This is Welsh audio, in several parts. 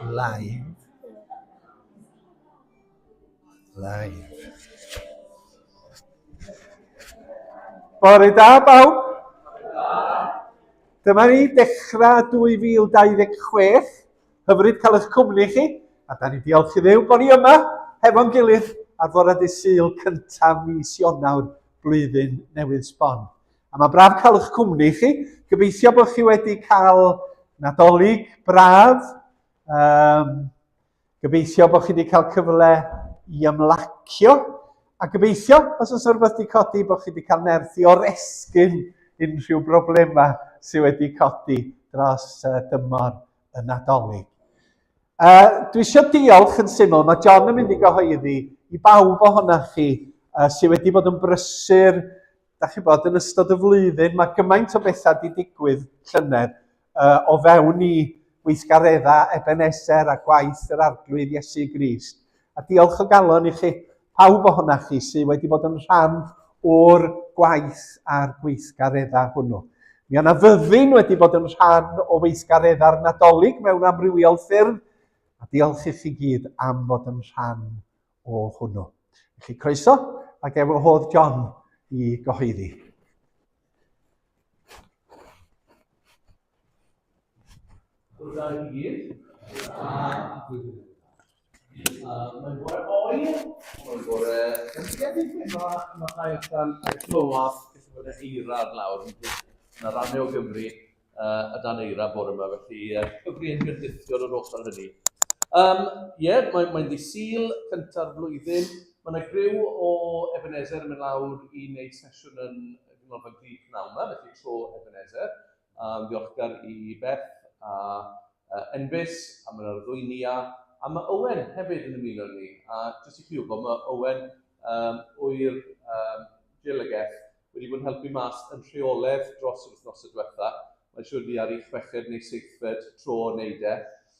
Live. Live. Bore da, bawb. Dyma ni dechrau 2026. Hyfryd cael eich cwmni chi. A da ni diolch i Dduw bod ni yma hefo'n gilydd ar fore dydd Sul cyntaf mis Ionawr blwyddyn newydd sbon. A mae braf cael eich cwmni chi. Gobeithio bod chi wedi cael Nadolig braf. Um, gobeithio bod chi wedi cael cyfle i ymlacio. A gobeithio, os oes rhywbeth wedi codi, bod chi wedi cael nerth i oresgyn unrhyw broblemau sydd wedi codi dros uh, dymor y Nadolig. Uh, dwi eisiau diolch yn syml, mae John yn mynd i gyhoeddi i bawb ohonoch chi uh, sydd wedi bod yn brysur da chi'n bod, yn ystod y flwyddyn, mae gymaint o bethau wedi digwydd llynedd uh, o fewn i weithgareddau Ebenezer a gwaith yr Arglwydd Iesu Grist. A diolch o galon i chi, pawb ohonoch chi sydd wedi bod yn rhan o'r gwaith a'r gweithgareddau hwnnw. Mi yna fyddin wedi bod yn rhan o weithgareddau'r Nadolig mewn amrywiol ffyrdd, a diolch i chi gyd am fod yn rhan o hwnnw. Felly croeso, ac efo hodd John i gyhoeddi. Bore i gyd. Mae'n bore oer, mae'n bore bendigedig, mae ma rhai allan ar clywed beth bod y eira ar lawr. Mae rannau o Gymru uh, a dan eira bore yma, felly uh, cyfri yn gyndithion o'r ochr hynny. Um, yeah, mae'n mae ddi Sul cynta'r flwyddyn. Mae yna griw o Ebenezer yn mynd lawr i wneud sesiwn yn Ganolfan Glyd pnawn yma, felly tro Ebenezer. Um, ddiolchgar i Beth a uh, Enfys, a mae yna'r ddwy Nia, a mae Owen hefyd yn ymuno ni. A jyst i chi wybod, mae Owen um, wyr um, Jill a Geth wedi bod yn helpu mas yn rheoledd dros yr wythnosau diwetha. Mae'n siŵr ni ar ei chweched neu seithfed tro o wneud e.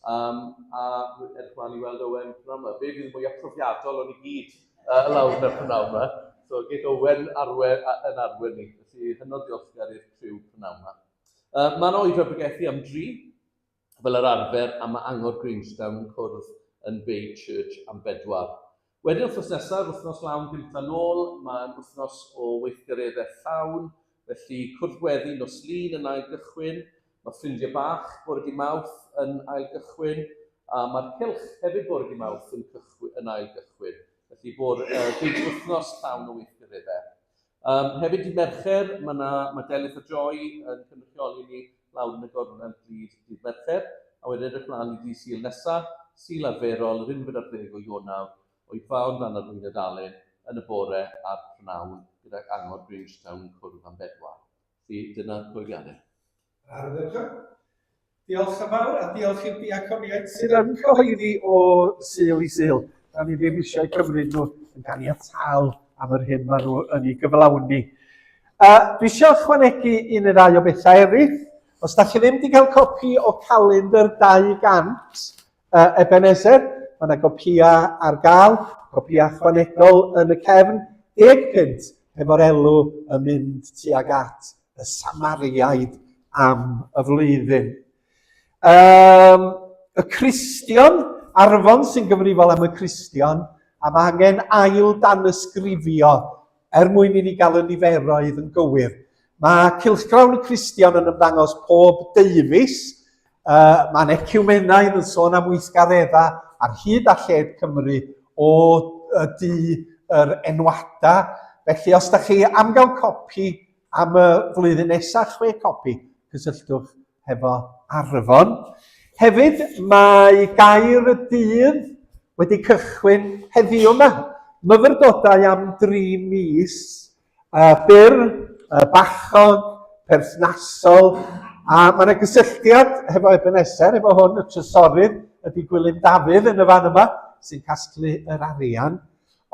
Um, a edrych mlaen i weld Owen pnawn yma. Fe fydd y mwyaf profiadol o'n i gyd uh, lawr na'r pnawn yma. So geith Owen arwen, yn arwen ni. Felly hynod diolchgar i'r criw pnawn yma. Uh, Mae'n oed o bregethu am dri, fel yr arfer, a mae Angor Grangetown yn cwrdd yn Bay Church am bedwar. Wedyn wythnos nesaf, yr wythnos lawn gyntaf nôl, mae'n wythnos o weithgareddau llawn, felly cwrdd gweddi nos Lun yn ail gychwyn, mae Ffrindiau Bach bore di Mawrth yn ail gychwyn, a mae'r Cylch hefyd bore di Mawrth yn, cychwyn, yn ail gychwyn. Felly bod uh, big wythnos llawn o weithgareddau. Um, hefyd di Mercher, mae, na, mae Delyth a Joy yn cynrychioli ni lawr yn y gornel glyd dydd Mercher, a wedyn edrych mlaen i dydd Sul nesa, Sul arferol, yr unfed ar ddeg o Ionawr, o'i fawn dan arweiniad Alun yn y bore a'r prynhawn gydag Angor Grangetown yn cwrdd am bedwar. Felly dyna'r cyhoeddiadau. Ardderchog. Diolch yn fawr a diolch i'r diaconiaid sydd yn cyhoeddi o Sul i Sul. Da ni ddim eisiau cymryd nhw yn ganiataol am yr hyn maen nhw yn ei gyflawni. Uh, dwi eisiau ychwanegu un neu ddau o bethau eraill. Os da chi ddim wedi cael copi o calendar 200 uh, Ebenezer, mae yna gopïau ar gael, copïau ychwanegol yn y cefn, 10 punt efo'r elw yn mynd tuag at y Samariaid am y flwyddyn. Um, y Cristion, Arfon sy'n gyfrifol am y Cristion, a mae angen ail danysgrifio er mwyn i ni gael y niferoedd yn gywir. Mae Cylchgrawn y Cristion yn ymddangos pob deufis. Uh, Mae'n eciwmenaidd yn sôn am weithgareddau ar hyd a lled Cymru o y du yr enwadau. Felly, os da chi am gael copi am y flwyddyn nesaf, chwe copi, cysylltwch hefo Arfon. Hefyd, mae gair y dydd wedi cychwyn heddiw yma. Myfyrdodau am dri mis, uh, byr, uh, bachog, perthnasol, a mae yna gysylltiad hefo Ebenezer, efo hwn, y trysorydd ydy Gwilym Dafydd yn y fan yma, sy'n casglu yr arian.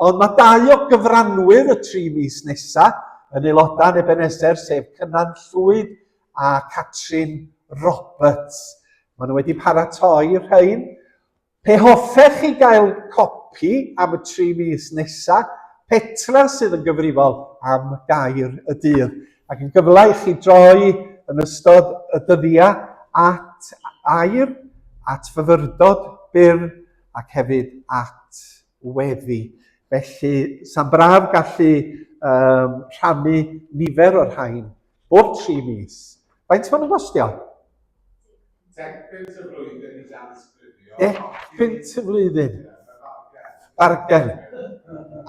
Ond mae dau o gyfranwyr y tri mis nesaf yn aelodau yn Ebenezer, sef Cynan Llwyd a Catrin Roberts. Maen nhw wedi paratoi rhain. Pe hoffech chi gael copi am y tri mis nesaf, Petra sydd yn gyfrifol am gair y dydd, ac yn gyfle i chi droi yn ystod y dyddiau at air, at fyfyrdod byr ac hefyd at weddi. Felly, sa'n braf gallu um, rhannu nifer o'r rhain bob tri mis. Faint maen nhw'n gostio? 10 punt y flwyddyn i danysgrifio. 10 punt y flwyddyn. Bargen.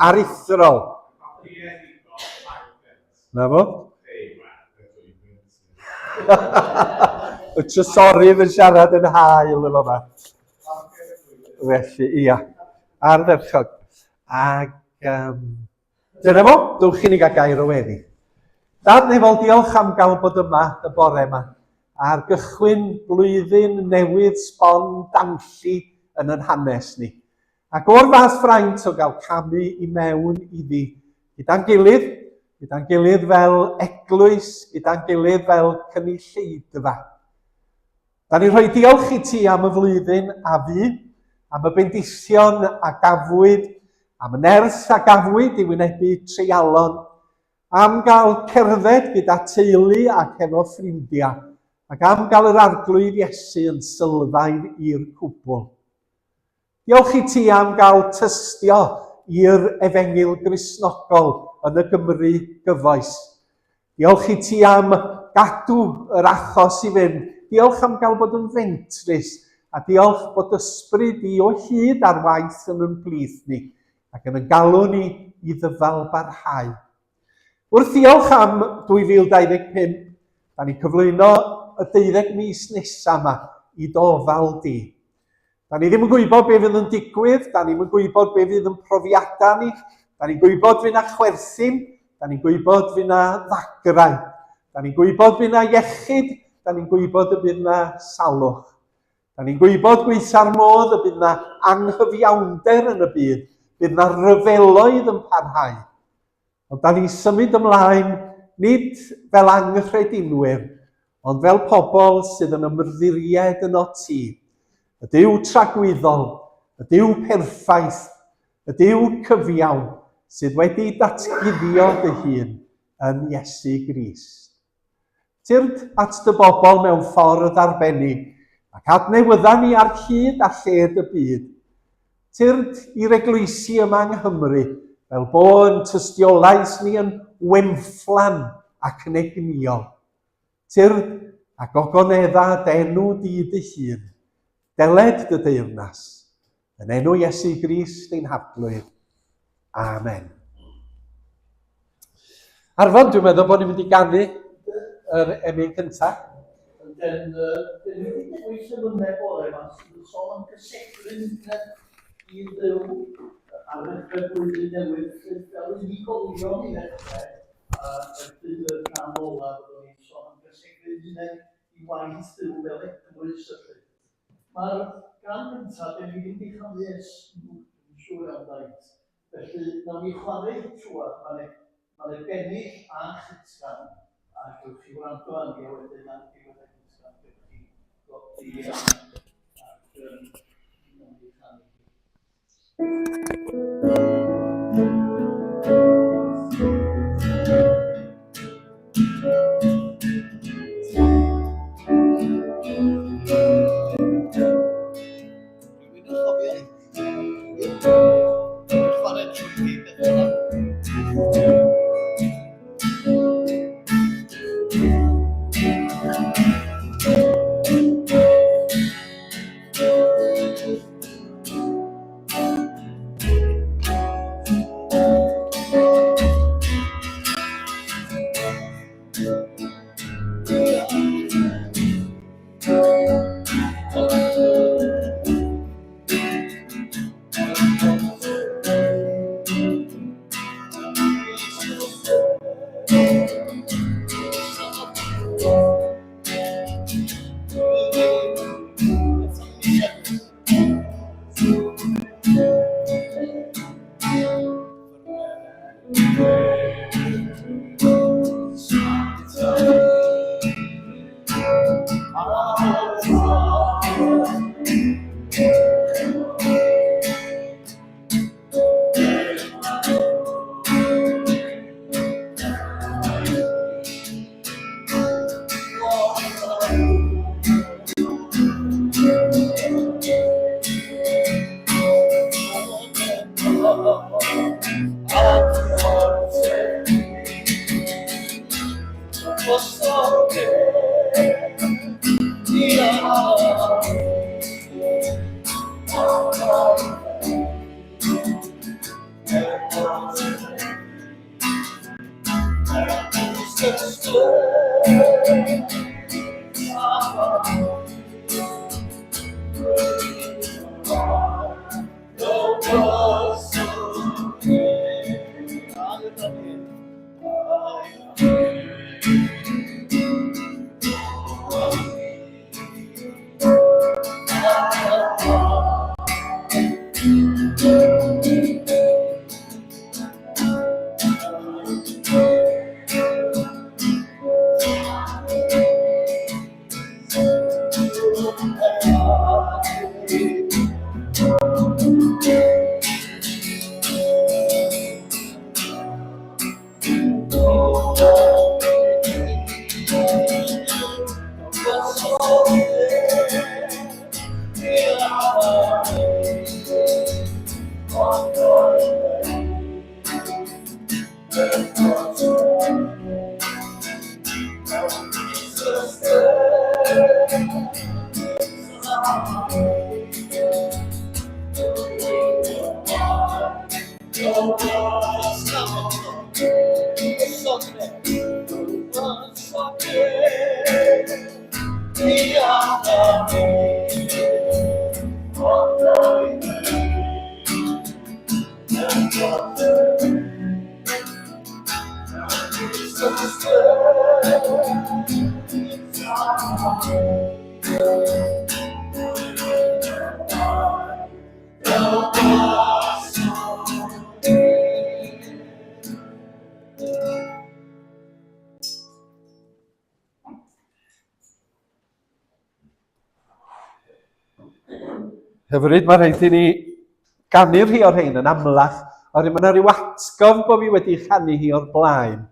Aruthrol. Na fo? Y trysorydd yn siarad yn hael yn yma. Felly, ia. Ardderchog. Ac um, dyna fo, dwch i ni gael gair o weddi. Dad nefol, diolch am gael bod yma y bore yma. Ar gychwyn blwyddyn newydd sbon danlli yn yn hanes ni. Ac o'r fath fraint o gael camu i mewn iddi gyda'n gilydd, gyda'n gilydd fel eglwys, gyda'n gilydd fel cynulleidfa. Da ni'n rhoi diolch i ti am y flwyddyn a fu, am y bendithion a gafwyd, am y nerth a gafwyd i wynebu treialon, am gael cerdded gyda teulu ac efo ffrindiau, ac am gael yr Arglwydd Iesu yn sylfaen i'r cwbl. Diolch i ti am gael tystio i'r Efengyl Gristnogol yn y Gymru gyfoes. Diolch i ti am gadw yr achos i fynd. Diolch am gael bod yn fentrus a diolch bod ysbryd di o hyd ar waith yn yn plith ni ac yn yn galw ni i ddyfal barhau. Wrth ddiolch am 2025, da ni'n cyflwyno y deuddeg mis nesaf yma i dofal di. Da ni ddim yn gwybod be fydd yn digwydd, da ni'n gwybod be fydd yn profiadau ni, da ni'n gwybod fydd na chwerthin, da ni'n gwybod fydd na ddagrau, da ni'n gwybod fydd na iechyd, da ni'n gwybod y bydd na salwch. Da ni'n gwybod gweitha'r modd y bydd na anghyfiawnder yn y byd, bydd na ryfeloedd yn parhau. Ond da ni'n symud ymlaen nid fel anghredinwyr, ond fel pobl sydd yn ymddiried yno ti, y Duw tragwyddol, y Duw perffaith, y Duw cyfiawn, sydd wedi datguddio dy hun yn Iesu Grist. Tyrd at dy bobl mewn ffordd arbennig, ac adnewydda ni ar hyd a lled y byd. Tyrd i'r eglwysi yma yng Nghymru, fel bo yn tystiolaeth ni yn wemfflan ac yn egnïol. Tyrd a gogonedda d'enw di dy hun. Deled dy deyrnas. Yn enw Iesu Grist ein Harglwydd. Amen. Arfon, dwi'n meddwl bod ni'n mynd i ganu yr emyn cyntaf. Dyn, dyn ni wedi dewis y mymau bore yma sydd yn sôn am gysegru'n hunain i Dduw ar ddechrau blwyddyn newydd, felly fel unigolion i ddechrau, a wedyn y rhan olaf byddwn ni'n sôn am gysegru'n hunain i waith Duw fel eglwys felly. Mae'r gân gyntaf, den ni ddim 'di chanu ers, dwi'm yn siŵr iawn faint, felly nawn ni chwarae hi trwadd, ma' 'ne ma' 'ne bennill a chytgan, a gewch chi wrando arni a wedyn ar diwedd y cytgan gewch chi godi a ac yym nawn ni chanu hi. Rhywun yn cofio? Dwi'n chwarae trwyddi beth bynnag. Hyfryd, mae rhaid i ni ganu rhi o'r rhain yn amlach. Oherwydd mae yna rhyw atgof bod fi wedi chanu hi o'r blaen.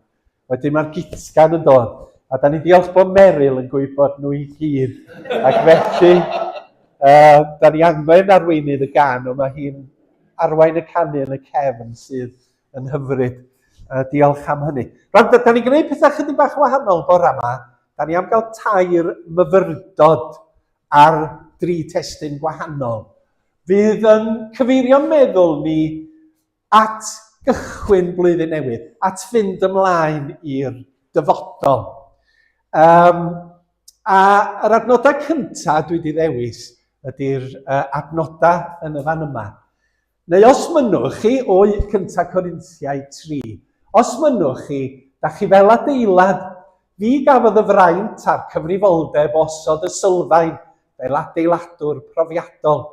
Wedyn mae'r gitgan yn dod. A da ni diolch bod Meryl yn gwybod nhw i gyd. Ac felly, da ni angen arweinydd y gan, ond mae hi'n arwain y canu yn y cefn sydd yn hyfryd. Diolch am hynny. Rwan, da, da ni'n gwneud pethau chydig bach wahanol bore yma. Da ni am gael tair myfyrdod ar dri testun gwahanol. Fydd yn cyfeirio'n meddwl ni at gychwyn blwyddyn newydd, at fynd ymlaen i'r dyfodol. Um, a yr adnodau cyntaf dwi wedi ddewis ydy'r uh, adnodau yn y fan yma. Neu os mynnwch chi, o 1 Corinthiaid 3, os mynnwch chi, da chi fel adeilad, fi gafodd y fraint a'r cyfrifoldeb o osod y sylfaen fel adeiladwr profiadol.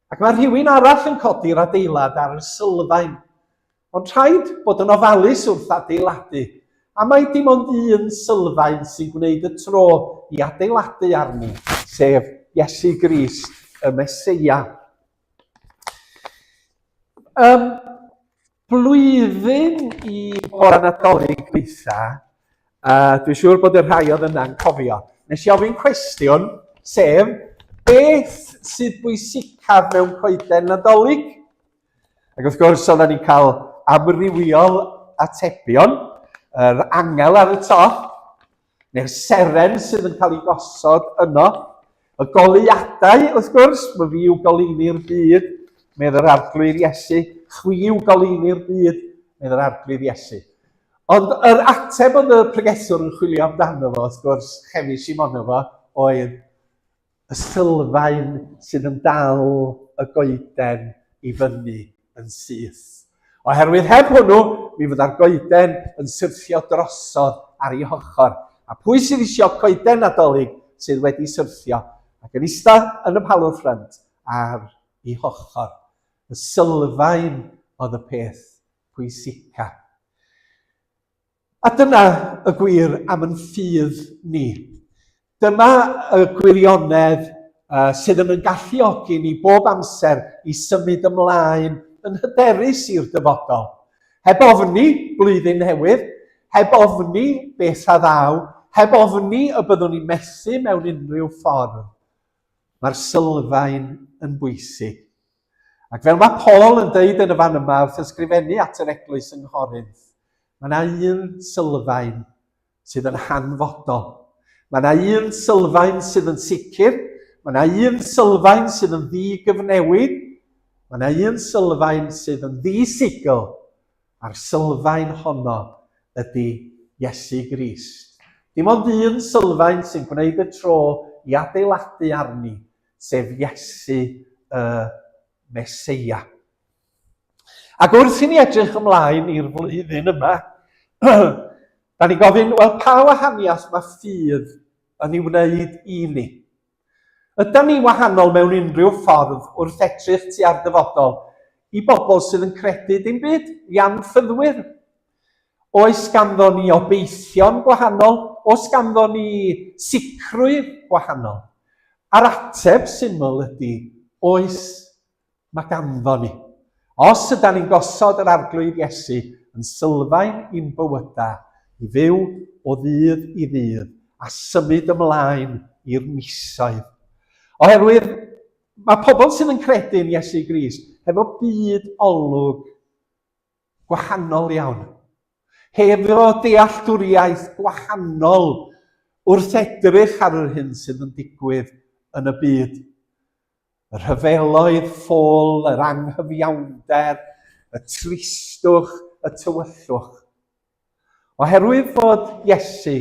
Ac mae rhywun arall yn codi'r adeilad ar y sylfaen. Ond rhaid bod yn ofalus wrth adeiladu, a mai dim ond un sylfaen sy'n gwneud y tro i adeiladu arni, sef Iesu Grist, y Meseia. Um, blwyddyn i bore Nadolig dwytha, dwi'n siŵr bod y rhai oedd yna'n cofio. Nes i ofyn cwestiwn, sef, beth sydd bwysicaf mewn coeden Nadolig? Ac wrth gwrs, oedden ni'n cael amrywiol atebion, yr angel ar y top, neu'r seren sydd yn cael ei gosod yno. Y goleuadau, wrth gwrs, mae fi yw goleuni'r byd, medd yr arglwydd Iesu. Chwi yw goleuni'r byd, medd yr arglwydd Iesu. Ond yr ateb oedd y pregethwr yn chwilio amdano fo, wrth gwrs, Chemi Simono fo, oedd y sylfaen sydd yn dal y goeden i fyny yn syth. Oherwydd heb hwnnw, mi fydda'r goeden yn syrthio drosodd ar ei hochr. A pwy sydd eisiau coeden Nadolig sydd wedi syrthio ac yn eistedd yn y palwr ffrynt ar ei hochr? Y sylfaen oedd y peth pwysica. A dyna y gwir am yn ffydd ni. Dyma y gwirionedd uh, sydd yn yn galluogi ni bob amser i symud ymlaen yn hyderus i'r dyfodol. Heb ofni blwyddyn newydd, heb ofni beth a ddaw, heb ofni y byddwn ni'n methu mewn unrhyw ffordd. Mae'r sylfaen yn bwysig. Ac fel mae Paul yn dweud yn y fan yma wrth ysgrifennu at yr eglwys yng Nghorinth, mae yna un sylfaen sydd yn hanfodol. Mae yna un sylfaen sydd yn sicr, mae yna un sylfaen sydd yn ddi-gyfnewid, mae yna un sylfaen sydd yn ddi-sigl, a'r sylfaen honno ydy Iesu Grist. Dim ond un sylfaen sy'n gwneud y tro i adeiladu arni, sef Iesu y Meseia. Ac wrth i ni edrych ymlaen i'r flwyddyn yma, da ni'n gofyn, wel, pa wahaniaeth mae ffydd yn ei wneud i ni? Ydan ni wahanol mewn unrhyw ffordd wrth edrych tua'r dyfodol i bobl sydd yn credu dim byd, i anffyddwyr? Oes ganddo ni obeithion gwahanol? Oes ganddo ni sicrwydd gwahanol? A'r ateb syml ydy, oes. Mae ganddo ni. Os ydan ni'n gosod yr Arglwydd Iesu yn sylfaen i'n bywydau, i fyw o ddydd i ddydd a symud ymlaen i'r misoedd. Oherwydd mae pobl sydd yn credu yn Iesu Grist hefo byd olwg gwahanol iawn. Hefo dealltwriaeth gwahanol wrth edrych ar yr hyn sydd yn digwydd yn y byd. Y rhyfeloedd ffôl, yr anghyfiawnder, y tristwch, y tywyllwch. Oherwydd fod Iesu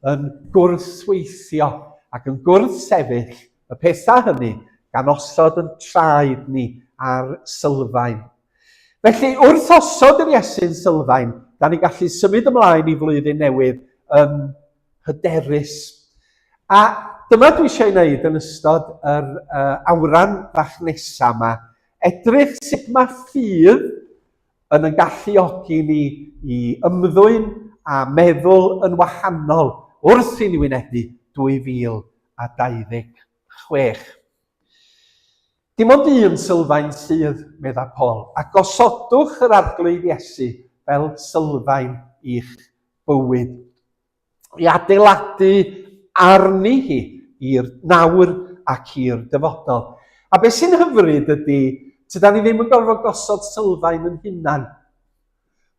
yn gwrthweithio ac yn gwrthsefyll y pethau hynny gan osod yn traed ni ar sylfaen. Felly, wrth osod yr Iesu'n sylfaen, da ni'n gallu symud ymlaen i flwyddyn newydd yn hyderus. A dyma dwi eisiau ei wneud yn ystod yr uh, awran fach nesaf yma. Edrych sut mae ffydd yn yn galluogi ni i ymddwyn a meddwl yn wahanol wrth i ni wynebu 2026. Dim ond un sylfaen sydd, medda Paul, a gosodwch yr Arglwydd Iesu fel sylfaen i'ch bywyd. I adeiladu arni hi i'r nawr ac i'r dyfodol. A beth sy'n hyfryd ydy, tydan ni ddim yn gorfod gosod sylfaen yn hunan.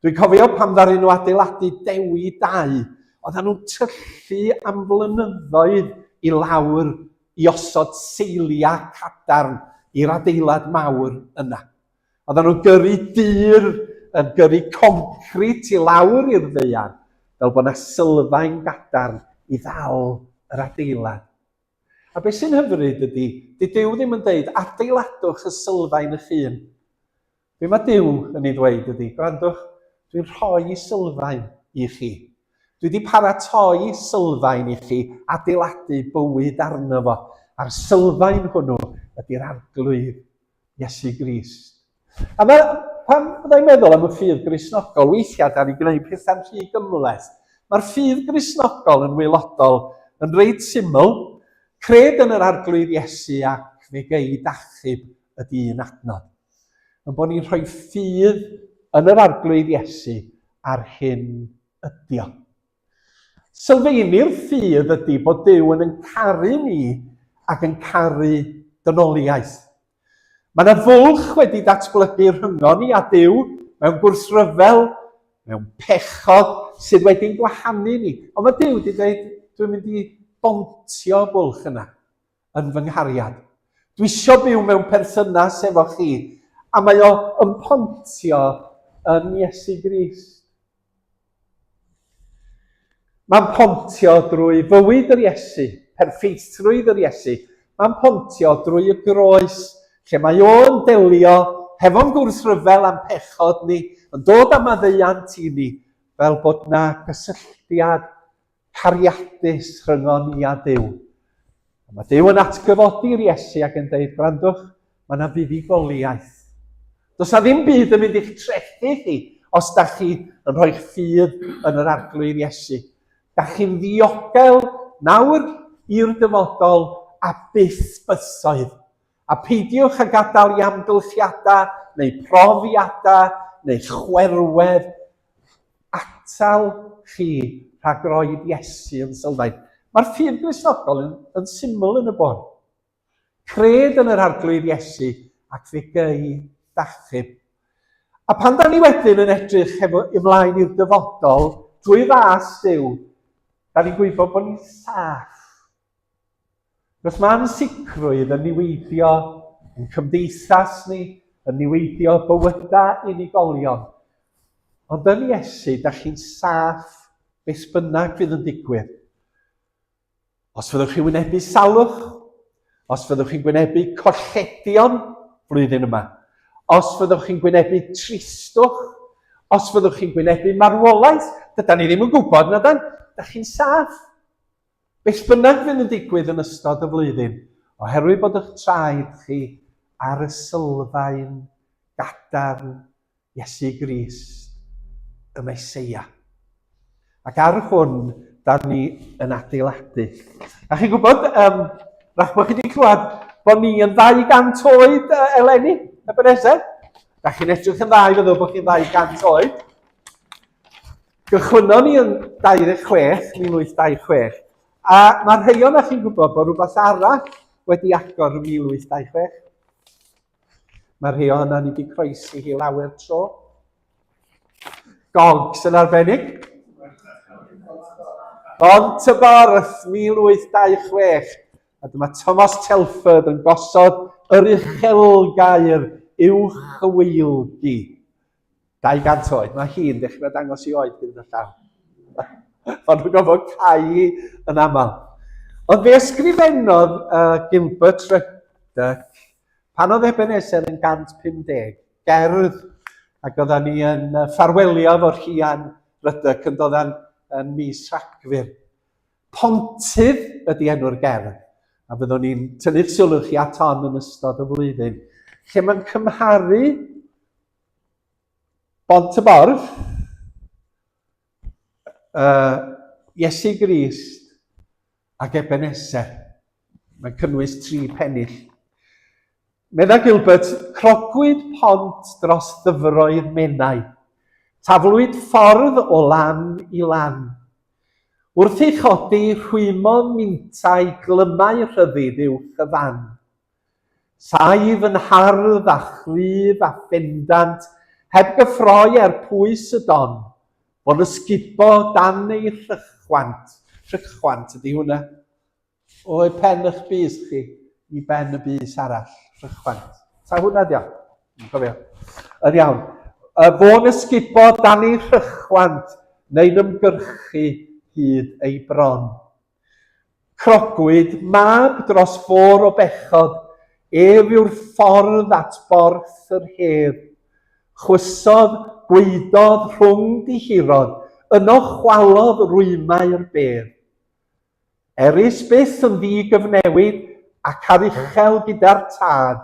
Dwi'n cofio pan ddaru nhw adeiladu Dewi 2, oedden nhw'n tyllu am flynyddoedd i lawr i osod seiliau cadarn i'r adeilad mawr yna. Oedden nhw'n gyrru dur, yn gyrru concrit i lawr i'r ddaear, fel bod yna sylfaen gadarn i ddal yr adeilad. A beth sy'n hyfryd ydy, di Duw ddim yn deud, adeiladwch y sylfaen eich hun. Be mae Duw yn ei ddweud ydy, gwrandwch, dwi'n rhoi sylfaen i chi. Dwi wedi paratoi sylfaen i chi adeiladu bywyd arno fo, a'r sylfaen hwnnw ydy'r Arglwydd Iesu Grist. A mae, pan fyddai'n meddwl am y ffydd Gristnogol, weithiau da ni'n gwneud pethau'n rhy gymhleth. Mae'r ffydd Gristnogol yn waelodol yn reit syml, cred yn yr Arglwydd Iesu ac fe gei d'achub ydy un adnod. Yn bod ni'n rhoi ffydd yn yr Arglwydd Iesu a'r hyn ydi o. Sylfaenu'r ffydd ydy bod Duw yn yn caru ni ac yn caru dynoliaeth. Mae yna fwlch wedi datblygu rhyngon ni a Duw mewn gwrthryfel, mewn pechod sydd wedi'n gwahanu ni. Ond mae Duw wedi dweud, dwi'n mynd i bontio y bwlch yna. yn fy nghariad. Dwi isio byw mewn perthynas efo chi, a mae o yn pontio yn Iesu Grist. Mae'n pontio drwy fywyd yr Iesu, perffeithrwydd yr Iesu. Mae'n pontio drwy y groes, lle mae o'n delio hefo'n gwrthryfel a'n pechod ni, yn dod â maddeuant i ni, fel bod na gysylltiad cariadus rhyngon ni a Duw. A mae Duw yn atgyfodi'r Iesu ac yn dweud, gwrandwch, mae yna fuddugoliaeth. Does na ddim byd yn mynd i'ch trethu chi os da chi yn rhoi'ch ffydd yn yr Arglwydd Iesu. Da chi'n ddiogel nawr i'r dyfodol a byth bythoedd. A peidiwch â gadael i amgylchiadau neu profiadau neu chwerwedd atal chi rhag roed Iesu yn sylfaen. Mae'r ffydd Gristnogol yn, yn syml yn y bôn. Cred yn yr Arglwydd Iesu ac fe gei d'achub. A pan da ni wedyn yn edrych hefo ymlaen i'r dyfodol, drwy ras Duw, da ni'n gwybod bod ni'n saff. Achos mae ansicrwydd yn niweidio ein cymdeithas ni, yn niweidio bywydau unigolion. Ond yn Iesu, da chi'n saff Beth bynnag fydd yn digwydd. Os fyddwch chi'n wynebu salwch, os fyddwch chi'n gwynebu colledion flwyddyn yma, os fyddwch chi'n gwynebu tristwch, os fyddwch chi'n gwynebu marwolaeth, dyda ni ddim yn gwybod na dan, da chi'n saff. Beth bynnag fydd yn digwydd yn ystod y flwyddyn, oherwydd bod eich traed chi ar y sylfaen gadarn Iesu Grist, y Meseia. Ac ar hwn, da ni yn adeiladu. A chi'n gwybod, um, rach bod chi wedi clywed bod ni yn 200 oed eleni, Ebenezer. Da chi'n edrych yn dda i feddwl bod chi'n 200 oed. Gychwynnon ni yn 26, 1826, a mae rhai o'n chi'n gwybod bod rhywbeth arall wedi agor yn 1826. Mae rhai ohono ni wedi croesi hi lawer tro. Gogs yn arbennig. Bont y Borth, 1826. A dyma Thomas Telford yn gosod yr uchelgair uwch y weilgi. 200 oed. Mae hi'n dechrau dangos i oed gyda llaw. Ond nhw'n gofod cau hi yn aml. Ond fe ysgrifennodd Gilbert Ruddock pan oedd Ebenezer yn 150, gerdd, ac oedden ni yn ffarwelio efo Rhian Ruddock yn dod yn mis Rhagfyr. Pontydd ydy enw'r gerdd, a fyddwn ni'n tynnu'ch sylw chi at hon yn ystod y flwyddyn, lle mae'n cymharu Bont y Borth, Iesu Grist ac Ebenezer. Mae'n cynnwys tri pennill. Medda Gilbert, crogwyd pont dros ddyfroedd Menai. Taflwyd ffordd o lan i lan. Wrth ei chodi, rhwymodd mintai glymau rhyddid uwch y fan. Saif yn hardd a chryf a phendant, heb gyffroi er pwys y don, fod ysgubo dan ei rhychwant. Rhychwant ydy hwnna. O pen eich bys chi i ben y bys arall. Rhychwant. Ta hwnna dio? Yn cofio. Yn iawn. Y fo'n ysgubo dan ei rhychwant neu'n ymgyrchu hyd ei bron. Crogwyd mab dros fôr o bechod, ef yw'r ffordd at borth yr hedd. Chwysodd, gwaedodd rhwng dihirod, yno chwalodd rwymau'r bedd. Erys byth yn ddi-gyfnewid ac aruchel gyda'r tad,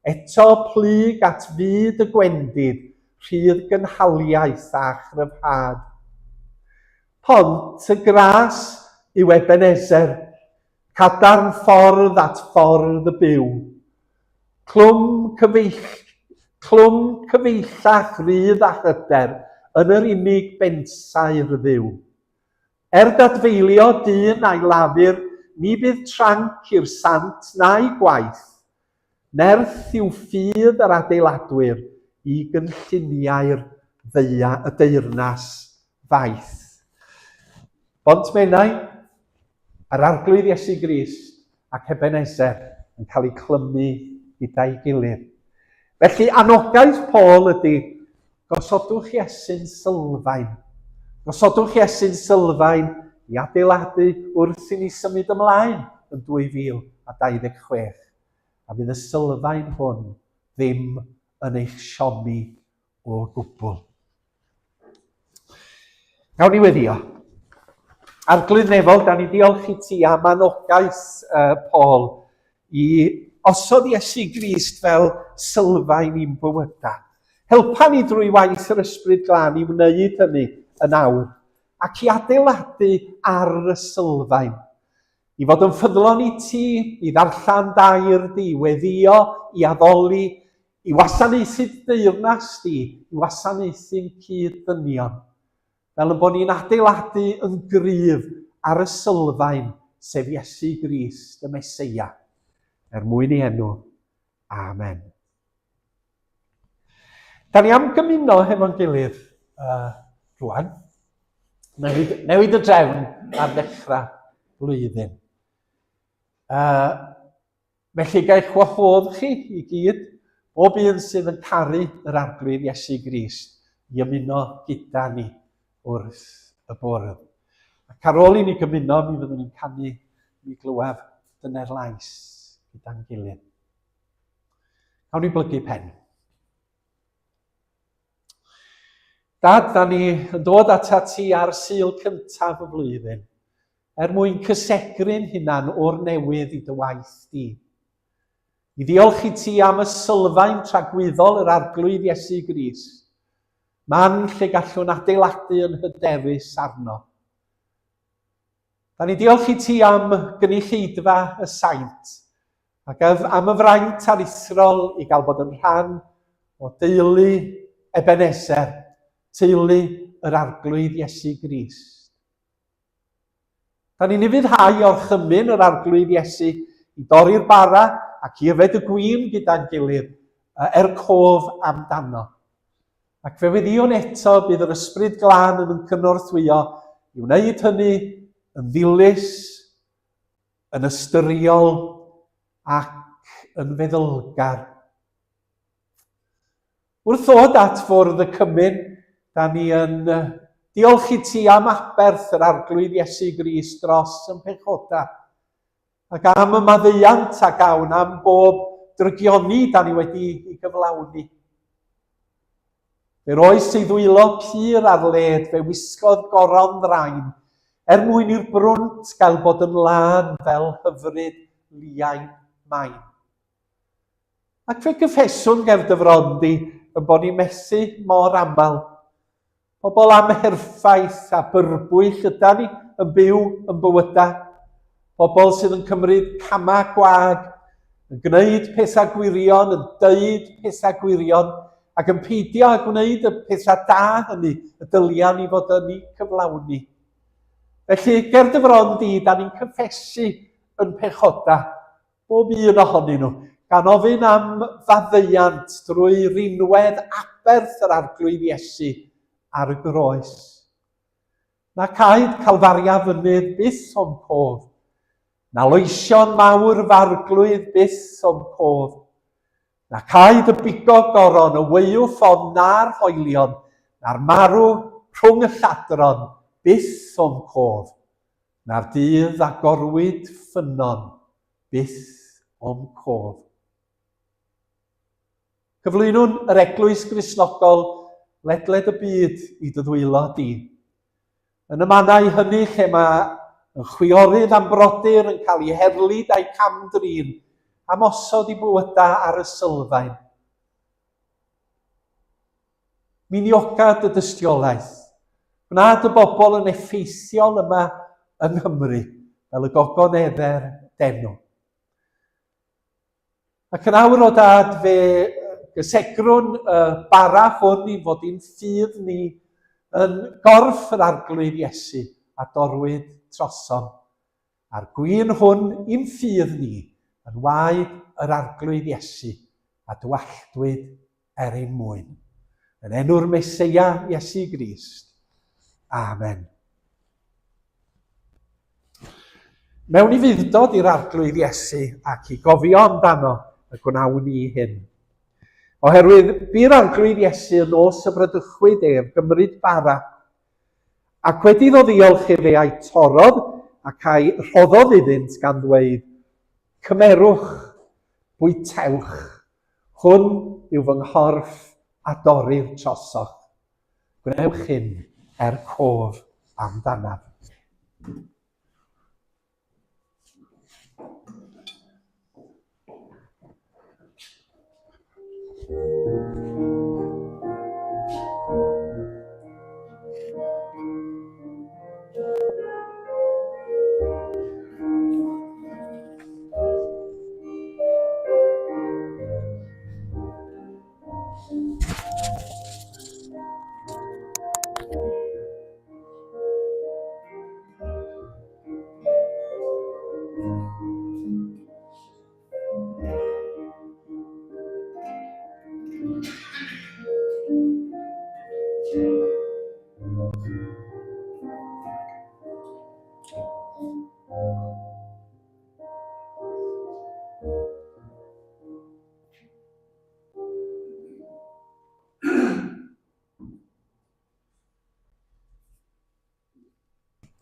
Eto plyg at fyd y gwendid, rhydd gynhaliaeth a chryfhad. Pont y gras yw Ebenezer, cadarn ffordd at ffordd y byw. Clwm cyfeill, clwm cyfeillach rydd a hyder yn yr unig bensaer dduw. Er dadfeilio dyn a'i lafur, ni bydd tranc i'r sant na'i gwaith, Nerth yw ffydd yr adeiladwyr i gynlluniau'r ddeia, y deyrnas faith. Bont Menai, yr Arglwydd Iesu Grist ac Ebenezer yn cael eu clymu gyda'i gilydd. Felly anogaeth Paul ydy, gosodwch Iesu'n sylfaen. Gosodwch Iesu'n sylfaen i adeiladu wrth i ni symud ymlaen yn 2026. A fydd y sylfaen hwn ddim yn eich siomi o gwbl. Gawn ni weddio. Arglwydd Nefol, da ni diolch i ti am anogaeth uh, Paul i osod Iesu Grist fel sylfaen i'n bywydau. Helpa ni drwy waith yr Ysbryd Glân i wneud hynny yn awr ac i adeiladu ar y sylfaen. I fod yn ffyddlon i ti, i ddarllen dair di, i weddio, i addoli, I wasanaethu dy deyrnas di, i wasanaethu'n cyd-ddynion, fel yn bod ni'n adeiladu yn gryf ar y sylfaen, sef Iesu Grist, y Meseia, er mwyn ei enw. Amen. Da ni am gymuno hefo'n gilydd rwan. Newid, newid y drefn ar ddechrau blwyddyn. Felly ga'i wahodd chi i gyd, bob un sydd yn caru yr Arglwydd Iesu Grist, i ymuno gyda ni wrth y bwrdd. Ac ar ôl i ni gymuno, mi fyddwn ni'n canu Mi glywaf dyner lais gyda'n gilydd. Cawn ni blygu pen. Dad, da ni yn dod atat ti ar Sul cyntaf y flwyddyn, er mwyn cysegru'n hunan o'r newydd i dy waith di. I ddiolch i ti am y sylfaen tragwyddol yr Arglwydd Iesu Grist, man lle gallwn adeiladu yn hyderus arno. Da ni diolch i ti am gynulleidfa y saint, ac am y fraint aruthrol i gael bod yn rhan o deulu Ebenezer, teulu yr Arglwydd Iesu Grist. Da ni'n ufuddhau orchymyn yr Arglwydd Iesu i dorri'r bara ac i yfed y gwin gyda'n gilydd er cof amdano. Ac fe weddïwn eto bydd yr Ysbryd Glân yn yn cynorthwyo i wneud hynny yn ddilys, yn ystyriol ac yn feddylgar. Wrth ddod at fwrdd y cymun, da ni yn diolch i ti am aberth yr Arglwydd Iesu Grist dros yn pechoda, ac am y maddeuant a gawn am bob drygioni da ni wedi i gyflawni. Fe roes ei ddwylo pur ar led, fe wisgodd goron ddrain, er mwyn i'r brwnt gael bod yn lân fel hyfryd liain main. Ac fe gyffeswn ger dy fron di yn bod ni'n methu mor aml. Pobl amherffaith a byrbwyll yda ni yn byw yn bywydau. Pobl sydd yn cymryd camau gwag, yn gwneud pethau gwirion, yn deud pethau gwirion, ac yn peidio â gwneud y pethau da hynny y dylia ni fod yn eu cyflawni. Felly, ger dy fron di, da ni'n cyffesu yn pechodau, bob un ohonyn nhw, gan ofyn am faddeuant drwy rinwedd aberth yr Arglwydd Iesu ar y groes. Na caed Calfaria fynydd byth o'm cof, na loesion mawr f'arglwydd byth o'm cof, na caed y bigog goron, y weuw ffon na'r hoelion, na'r marw rhwng y lladron byth o'm cof, Na'r dydd agorwyd ffynnon byth o'm cof. Cyflwynwn yr Eglwys Gristnogol ledled y byd i dy ddwylo di. Yn y mannau hynny lle mae yn chwiorydd a'n brodyr yn cael eu herlid a'u cam-drin am osod i bywydau ar y sylfaen. Miniogad dy dystiolaeth. Gwna dy bobl yn effeithiol yma yng Nghymru, fel y gogonedder denw. Ac yn awr o dad, fe gysegrwn y bara hwn i'n fod i'n ffydd ni yn gorff yr Arglwydd Iesu a dorwyd trosom. A'r gwin hwn i'n ffydd ni yn waed yr Arglwydd Iesu a dywalltwyd er ein mwyn. Yn enw'r Meseia Iesu Grist. Amen. Mewn i fuddod i'r Arglwydd Iesu ac i gofio amdano y gwnawn ni hyn. Oherwydd bu'r Arglwydd Iesu yn nos y bradychwyd ef gymryd bara, ac wedi iddo ddiolch efe a'i torrodd ac a'i rhoddodd iddynt gan ddweud, Cymerwch, bwytewch, Hwn yw fy nghorff a dorrir trosoch. Gwnewch hyn er cof amdanaf.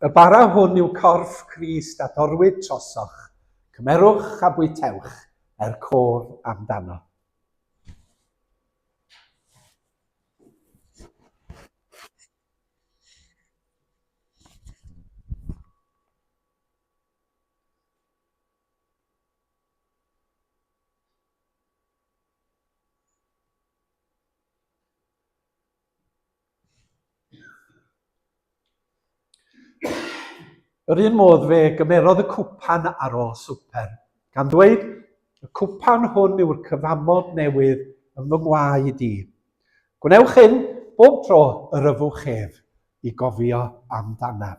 Y bara hwn yw corff Crist a dorwyd trosoch. Cymerwch a bwytewch er cof amdano. Yr un modd fe gymerodd y cwpan ar ôl swper, gan ddweud, y cwpan hwn yw'r cyfamod newydd yn fy ngwaed i. Gwnewch hyn bob tro yr yfwch ef i gofio amdanaf.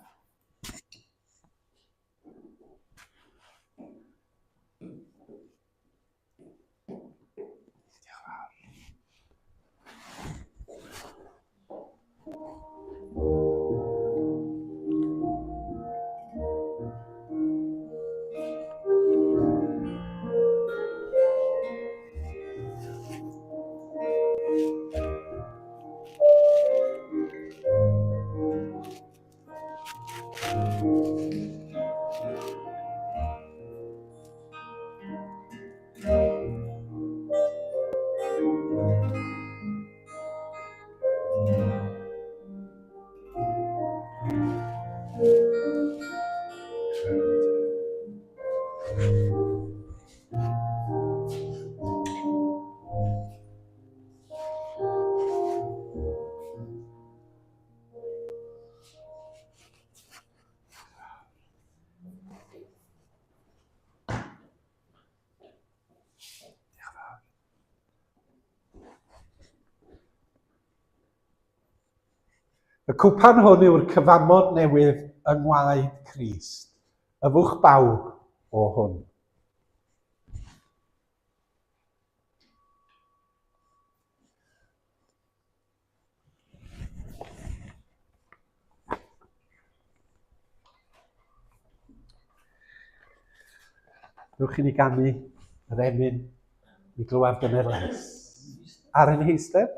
Y cwpan hwn yw'r cyfamod newydd yng ngwaed Crist. Yfwch bawb o hwn. Dewch i ni ganu yr emyn mi glywaf dyner lais. Ar ein heistedd.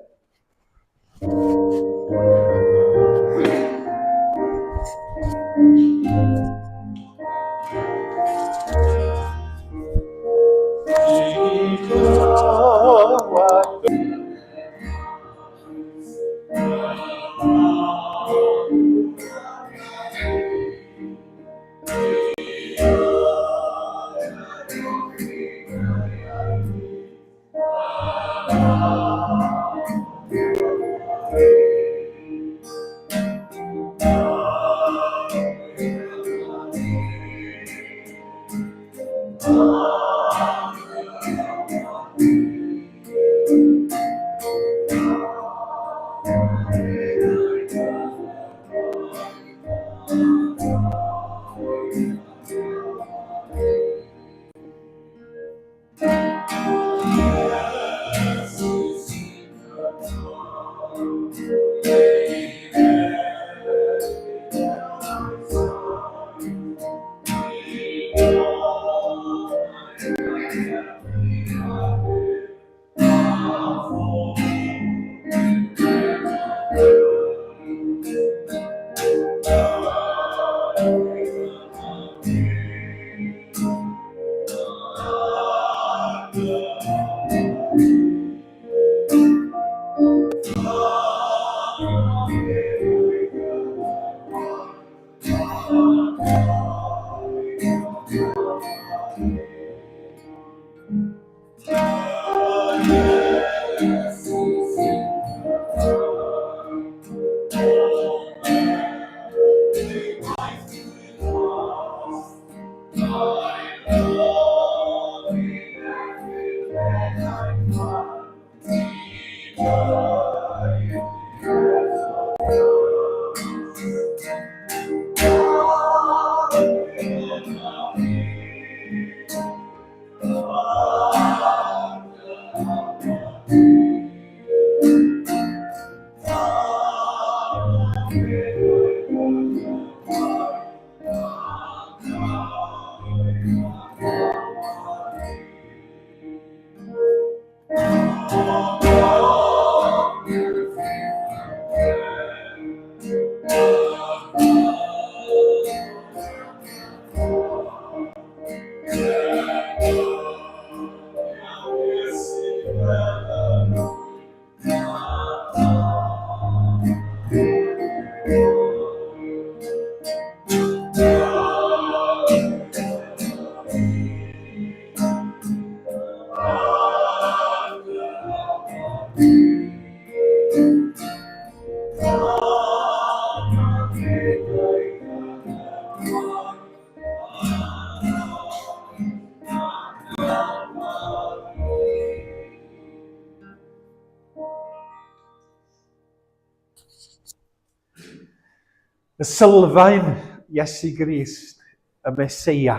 Y sylfaen Iesu Grist, y Meseia.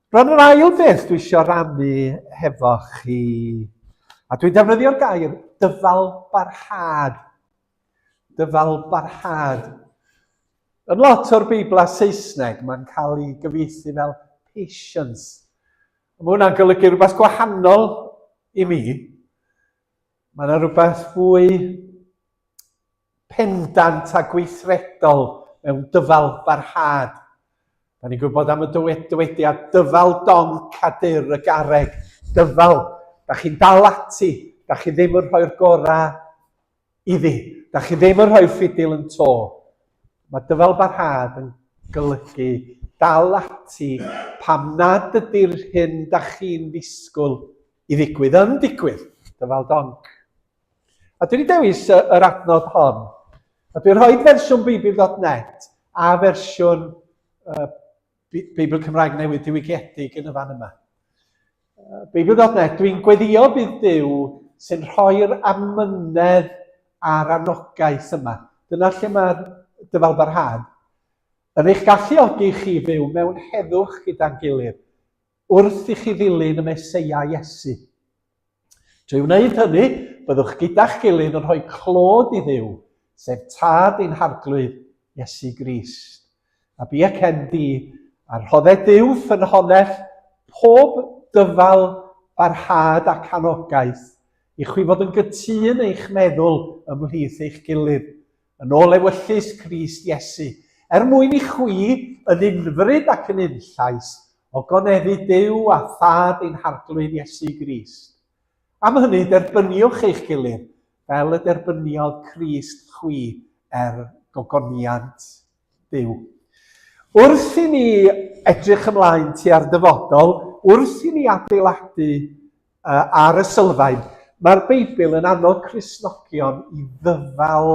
Rhan yr ail beth dwi eisiau rannu hefo chi, a dwi'n defnyddio'r gair dyfal barhad. Dyfal barhad. Yn lot o'r Beiblau Saesneg, mae'n cael ei gyfieithu fel patience. Mae hwnna'n golygu rhywbeth gwahanol i mi. Mae yna rhywbeth fwy pendant a gweithredol mewn dyfal barhad. Da ni'n gwybod am y dywediad dyfal donc a dyr y garreg. Dyfal. Da chi'n dal ati. Da chi ddim yn rhoi'r gorau iddi. Da chi ddim yn rhoi'r ffidil yn to. Mae dyfal barhad yn golygu dal ati pam nad ydy'r hyn da chi'n ddisgwyl i ddigwydd yn digwydd. Dyfal donc. A dwi wedi dewis yr adnod hon. A dwi'n rhoi fersiwn Beibl.net a fersiwn Beibl Cymraeg Newydd diwygiedig yn y fan yma. Beibl.net, dwi'n gweddio bydd Duw sy'n rhoi'r amynedd a'r anogaeth yma. Dyna lle mae'r dyfalbarhad. Yn eich galluogi chi fyw mewn heddwch gyda'n gilydd, wrth i chi ddilyn y Meseia Iesu. Trwy wneud hynny, byddwch gyda'ch gilydd yn rhoi clod i Dduw, sef Tad ein Harglwydd Iesu Grist. A bu ac di, a rhodded Duw ffynhonnell pob dyfal barhad ac anogaeth, i chwi fod yn gytûn eich meddwl ymhlith eich gilydd, yn ôl ewyllys Crist Iesu, er mwyn i chwi, yn unfryd ac yn unllais, Ogoneddu Duw a Thad ein Harglwydd Iesu Grist. Am hynny, derbyniwch eich gilydd, fel y derbyniodd Crist chwi er gogoniant Duw. Wrth i ni edrych ymlaen tua'r dyfodol, wrth i ni adeiladu ar y sylfaen, mae'r Beibl yn annog Cristnogion i ddyfal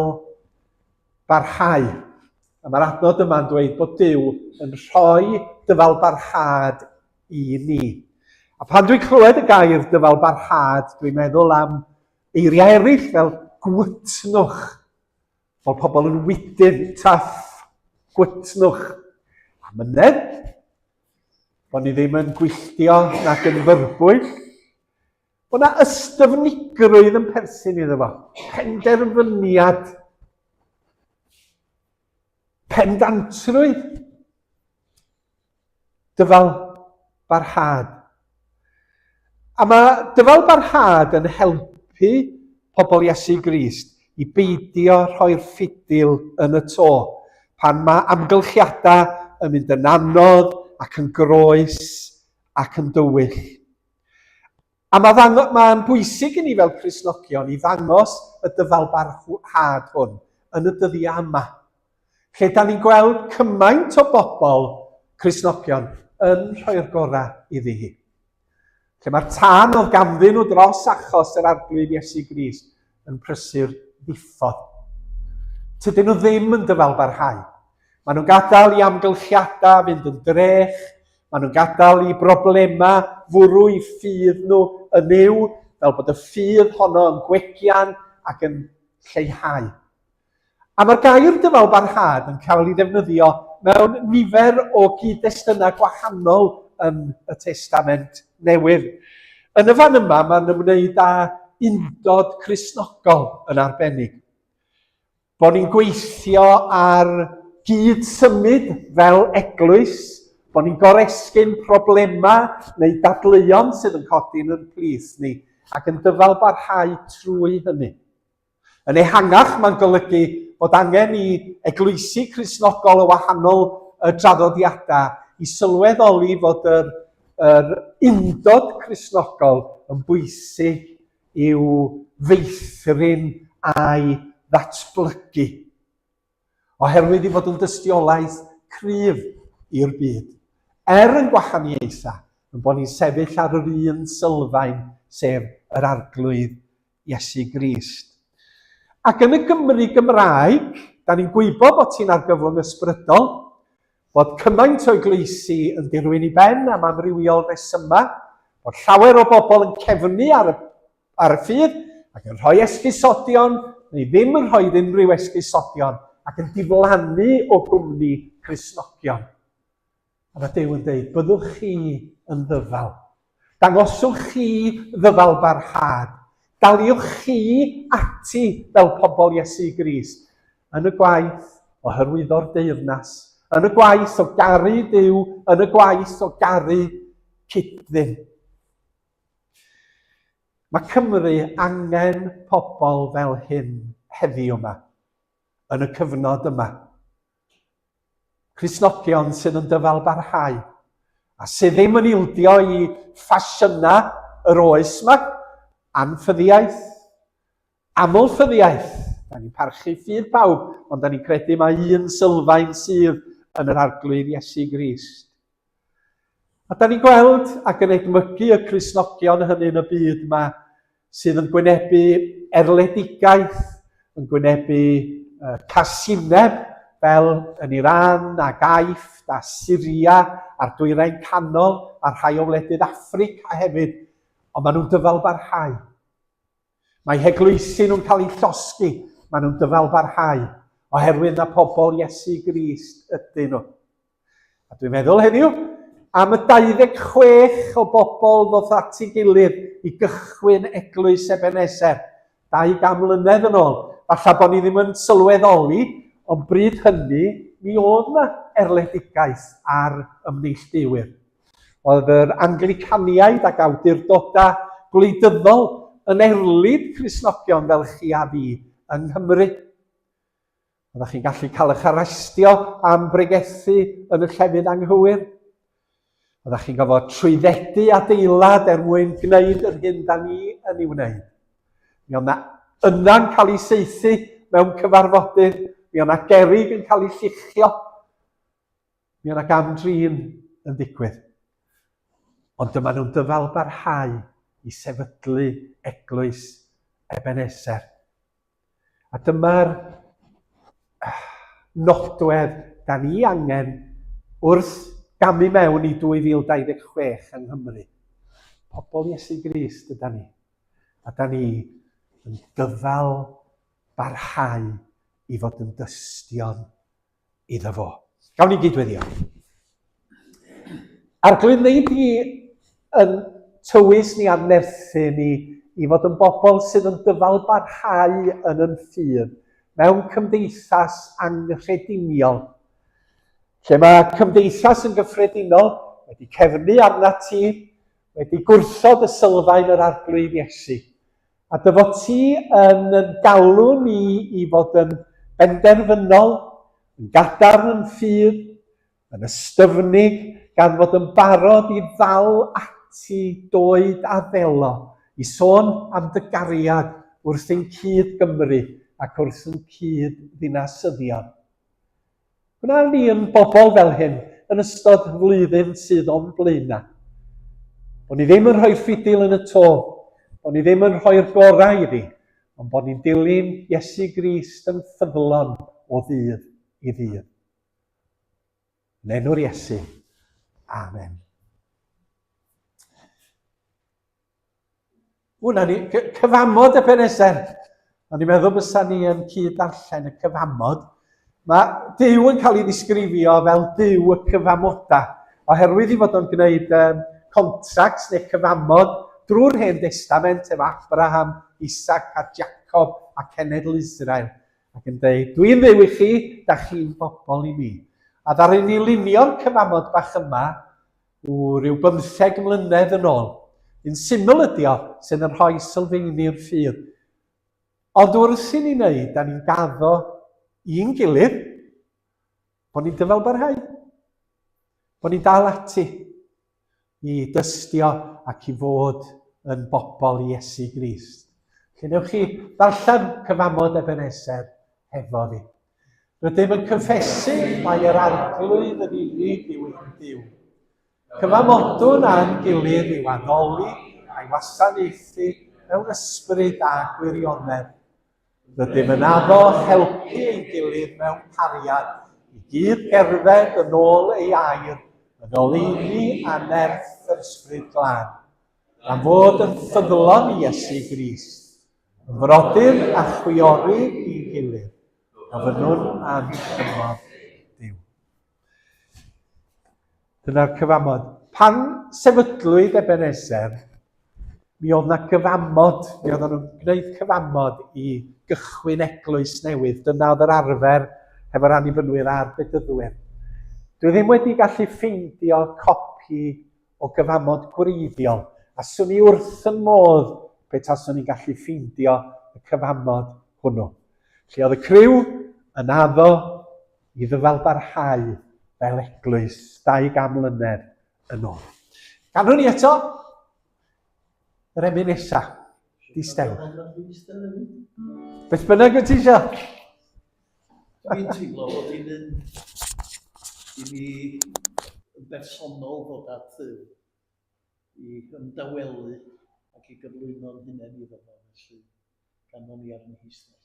barhau. A mae'r adnod yma'n dweud bod Duw yn rhoi dyfal barhad i ni. A pan dwi'n clywed y gair dyfal barhad, dwi'n meddwl am eiriau eraill fel gwytnwch. Bod pobl yn wydyn, tough, gwytnwch. Amynedd, bod ni ddim yn gwylltio nac yn fyrbwyll. Bod yna ystyfnigrwydd yn perthyn iddo fo. Penderfyniad. Pendantrwydd. Dyfal barhad. A mae dyfal barhad yn helpu pobl Iesu Grist i beidio rhoi'r ffidil yn y to pan mae amgylchiadau yn mynd yn anodd ac yn groes ac yn dywyll. A mae ddango, mae'n bwysig i ni fel Cristnogion i ddangos y dyfalbarhad hwn yn y dyddiau yma, lle da ni'n gweld cymaint o bobl Cristnogion yn rhoi'r gorau iddi hi. Lle mae'r tân oedd ganddyn nhw dros achos yr Arglwydd Iesu Grist yn prysur ddiffodd. Tydyn nhw ddim yn dyfalbarhau. Maen nhw'n gadael i amgylchiadau fynd yn drech, maen nhw'n gadael i broblemau fwrw i ffydd nhw yn yw, fel bod y ffydd honno yn gwegian ac yn lleihau. A mae'r gair dyfalbarhad yn cael ei ddefnyddio mewn nifer o gyd-destunau gwahanol yn y Testament Newydd. Yn y fan yma, mae'n ymwneud â undod Cristnogol yn arbennig. Bod ni'n gweithio ar gyd-symud fel eglwys, bod ni'n goresgyn problemau neu dadleuon sydd yn codi yn ein plith ni, ac yn dyfal barhau trwy hynny. Yn ehangach, mae'n golygu bod angen i eglwysi Cristnogol o wahanol draddodiadau i sylweddoli fod yr, yr undod Cristnogol yn bwysig i'w feithrin a'i ddatblygu, oherwydd ei fod yn dystiolaeth cryf i'r byd. Er yn gwahaniaethau, yn bod ni'n sefyll ar yr un sylfaen, sef yr Arglwydd Iesu Grist. Ac yn y Gymru Gymraeg, da ni'n gwybod bod ti'n argyfwng ysbrydol, bod cymaint o eglwysi yn dirwyn i ben am amrywiol resymau, bod llawer o bobl yn cefnu ar y, ar y ffydd ac yn rhoi esgusodion neu ddim yn rhoi unrhyw esgusodion. ac yn diflannu o gwmni Cristnogion. A mae Duw yn dweud, byddwch chi yn ddyfal. Dangoswch chi ddyfal barhad. Daliwch chi ati fel pobl Iesu Grist yn y gwaith o hyrwyddo'r deyrnas, yn y gwaith o garu Duw, yn y gwaith o garu cyd-ddyn. Mae Cymru angen pobl fel hyn heddiw yma, yn y cyfnod yma. Cristnogion sydd yn dyfal barhau, a sydd ddim yn ildio i ffasiynau yr oes yma, anffyddiaeth, amlffyddiaeth. Da ni'n parchu ffydd pawb, ond da ni'n credu mae un sylfaen sydd yn yr Arglwydd Iesu Grist. A da ni'n gweld ac yn edmygu y Cristnogion hynny yn y byd yma sydd yn gwynebu erledigaeth, yn gwynebu uh, casineb fel yn Iran ac Aifft a Syria a'r Dwyrain Canol a rhai o wledydd Affrica hefyd, ond maen nhw'n dyfal barhau. Mae heglwysi nhw'n cael eu llosgi, maen nhw'n dyfalbarhau, oherwydd na pobl Iesu Grist ydyn nhw. A dwi'n meddwl heddiw am y 26 o bobl ddoth at ei gilydd i gychwyn eglwys Ebenezer, 200 mlynedd yn ôl. Falle bod ni ddim yn sylweddoli, ond bryd hynny, mi oedd yna erledigaeth ar ymneilltuwyr. Oedd yr Anglicaniaid ac awdurdodau gwleidyddol yn erlid Cristnogion fel chi a fi yng Nghymru. Oeddech chi'n gallu cael eich arestio am bregethu yn y llefydd anghywir. Oeddech chi'n gofod trwyddedu adeilad er mwyn gwneud yr hyn da ni yn ei wneud. Mi oedd yna yna'n cael ei saethu mewn cyfarfodydd, mi oedd yna gerrig yn cael ei lluchio. Mi oedd 'na gam-drin yn digwydd. Ond dyma nhw'n dyfalbarhau i sefydlu eglwys Ebenezer. A dyma'r nodwedd da ni angen wrth gamu mewn i 2026 yng Nghymru. Pobl Iesu Grist yda ni. A da ni yn dyfal barhau i fod yn dystion iddo fo. Gawn ni gydweddio. Arglwydd, wneud di yn tywys ni a nerthu ni i fod yn bobl sydd yn dyfal barhau yn yn ffydd mewn cymdeithas anghrediniol, lle mae cymdeithas yn gyffredinol wedi cefnu arnat ti, wedi gwrthod y sylfaen yr Arglwydd Iesu. A dy fod ti yn yn galw ni i fod yn benderfynol, yn gadarn yn ffydd, yn ystyfnig, gan fod yn barod i ddal ati doed a ddelo, i sôn am dy gariad wrth ein cyd Gymru ac wrth ein cyd ddinasyddion. Gwna ni yn bobl fel hyn yn ystod flwyddyn sydd o'n blaenau. Bod ni ddim yn rhoi ffidil yn y to, bod ni ddim yn rhoi'r gorau iddi, ond bod ni'n dilyn Iesu Grist yn ffyddlon o ddydd i ddydd. Yn enw'r Iesu. Amen. Wna ni, cyfamod y Ebenezer. O'n i'n meddwl bysa ni yn cyd-darllen y cyfamod. Mae Duw yn cael ei ddisgrifio fel Duw y cyfamoda, oherwydd i fod o'n gwneud um, contract neu cyfamod drwy'r Hen Destament efo Abraham, Isaac a Jacob a cenedl Israel. Ac yn dweud, dwi'n dduw i chi, da chi'n bobl i mi. A ddaru ni lunio'r cyfamod bach yma O, rhyw bymtheg mlynedd yn ôl. Un syml ydi o, sydd yn rhoi sylfeini'r ffydd. Ond wrth i ni wneud, da ni'n gaddo i'n gilydd bod ni'n dyfalbarhau, bod ni'n dal ati i dystio ac i fod yn bobl i Iesu Grist. Lle newch chi ddarllen cyfamod Ebenezer hefo fi. Rydym yn cyffesu mai yr Arglwydd yn unig yw ein Duw. Cyfamodwn â'n gilydd i'w addoli a'i wasanaethu mewn ysbryd a gwirionedd. Rydym yn addo helpu ein gilydd mewn cariad i gyd gerdded yn ôl ei air, yn oleuni a nerth yr Ysbryd Glân, gan fod yn ffyddlon i Iesu Grist, yn frodyr a chwiorydd i'n gilydd. Gofynnwn am gymorth Duw. Dyna'r cyfamod. Pan sefydlwyd Ebenezer, mi oedd na gyfamod, mi oedden nhw'n gwneud cyfamod i gychwyn eglwys newydd. Dyna oedd yr arfer hefo'r annibynwyr a'r bedyddwyr. Dwi ddim wedi gallu ffeindio copi o gyfamod gwreiddiol, a swn i wrth yn modd pe taswn i'n gallu ffeindio y cyfamod hwnnw. Lle oedd y criw yn addo i ddyfalbarhau fel eglwys 200 mlynedd yn ôl. Ganwn ni eto yr emyn nesa. Distewch. Beth bynnag wyt ti eisiau? Dwi'n teimlo bod hi'n un i mi yn bersonol ddod at Dduw i ymdawelu ac i gyflwyno'n hunain iddo fo, felly ganwn ni ar ein heistedd.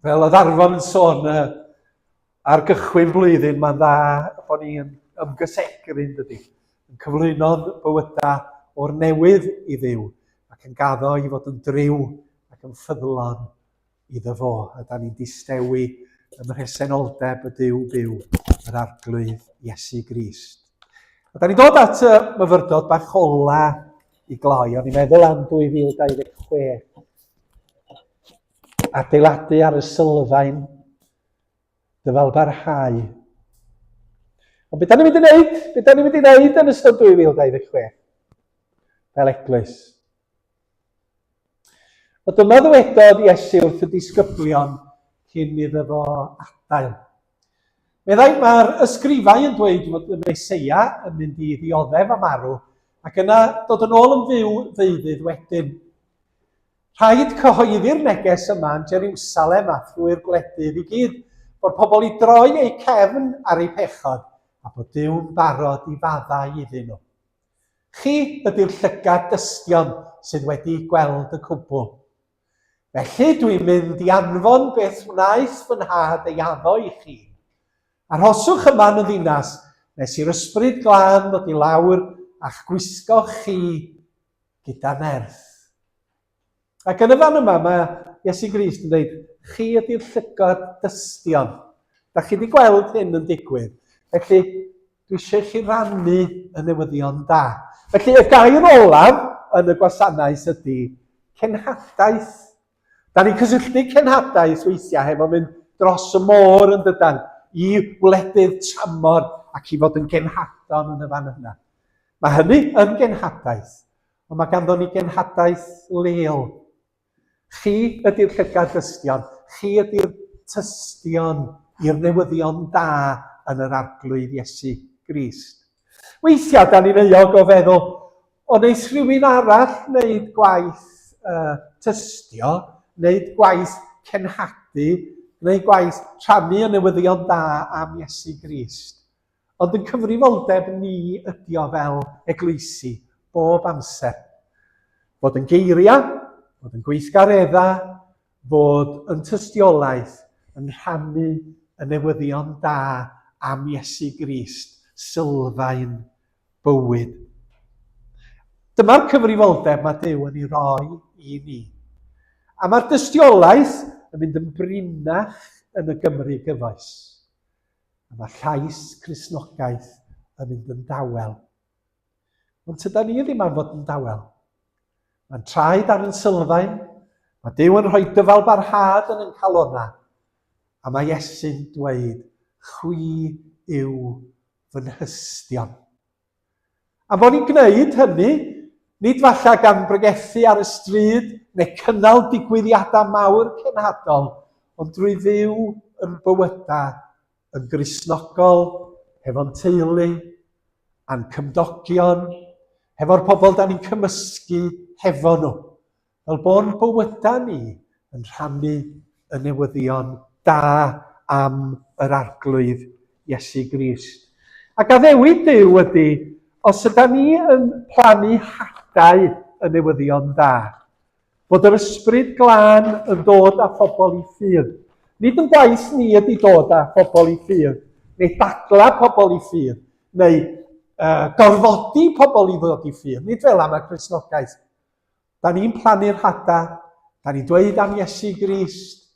Fel oedd Arfon yn sôn, ar gychwyn blwyddyn, mae'n dda bod ni'n ymgysegru, yn dydy, yn cyflwyno'n bywydau o'r newydd i Dduw ac yn gaddo i fod yn driw ac yn ffyddlon iddo fo, a da ni'n distewi ym mhresenoldeb y Duw byw, yr Arglwydd Iesu Grist. A da ni'n dod at y myfyrdod bach ola i gloi, o'n i'n meddwl am 2026. Adeiladu ar y sylfaen, dyfalbarhau. Ond beth da ni'n mynd i wneud? Beth da ni'n mynd i wneud yn ystod 2026? Fel eglwys. A dyma ddywedodd Iesu wrth y disgyblion cyn iddo fo adael. Meddai, mae'r ysgrifau yn dweud fod y Meseia yn mynd i ddioddef a marw, ac yna dod yn ôl yn fyw ddeuddydd wedyn. Rhaid cyhoeddi'r neges yma yn Jeriwsalem a thrwy'r gwledydd i gyd. Bod pobl i droi eu cefn ar eu pechod a bod Duw'n barod i faddau iddyn nhw. Chi ydy'r llygad dystion sydd wedi gweld y cwbl. Felly dwi'n mynd i anfon beth wnaeth fy nhad ei addo i chi. Arhoswch yma yn y ddinas nes i'r Ysbryd Glân ddod i lawr a'ch gwisgo chi gyda nerth. Ac yn y fan yma mae Iesu Grist yn dweud, chi ydy'r llygad dystion. Da chi wedi gweld hyn yn digwydd. Felly, dwi eisiau chi rannu y newyddion da. Felly, y gair olaf yn y gwasanaeth ydy cenhadaeth. Da ni'n cysylltu cenhadaeth weithiau hefo mynd dros y môr yn dydan, i wledydd tramor ac i fod yn genhadon yn y fan yna. Mae hynny yn genhadaeth, ond mae ganddo ni genhadaeth leol. Chi ydy'r llygad dystion, chi ydy'r tystion i'r newyddion da yn yr Arglwydd Iesu Grist. Weithiau, da ni'n euog o feddwl, o neith rhywun arall wneud gwaith uh, tystio, wneud gwaith cenhadu, gwneud gwaith rhannu y newyddion da am Iesu Grist. Ond yn cyfrifoldeb ni ydi o fel eglwysi, bob amser. Fod yn geiriau, fod yn gweithgareddau, fod yn tystiolaeth, yn rhannu y newyddion da am Iesu Grist, sylfaen bywyd. Dyma'r cyfrifoldeb mae Duw yn ei roi i ni. A mae'r dystiolaeth yn mynd yn brinach yn y Gymru gyfoes. A mae llais Cristnogaeth yn mynd yn dawel. Ond tyda ni ddim am fod yn dawel. Mae'n traed ar yn sylfaen, mae Duw yn rhoi dyfal barhad yn ein calona, a mae Iesu'n dweud, chwi yw fy nhystion. A bod ni'n gwneud hynny, nid falle gan bregethu ar y stryd neu cynnal digwyddiadau mawr cenhadol, ond drwy fyw yn bywydau yn Gristnogol, hefo'n teulu, a'n cymdogion, hefo'r pobl da ni'n cymysgu hefo nhw. Fel bo'n bywydau ni yn rhannu y newyddion da am yr Arglwydd Iesu Grist. Ac addewid Duw ydy, os yda ni yn plannu hadau y newyddion da, fod yr Ysbryd Glân yn dod â phobl i ffydd. Nid yn gwaith ni ydy dod â phobl i ffydd, neu dadlau pobl i ffydd, neu uh, gorfodi pobl i ddod i ffydd. Nid fel am y Cristnogaeth. Da ni'n plannu'r hada, da ni'n dweud am Iesu Grist,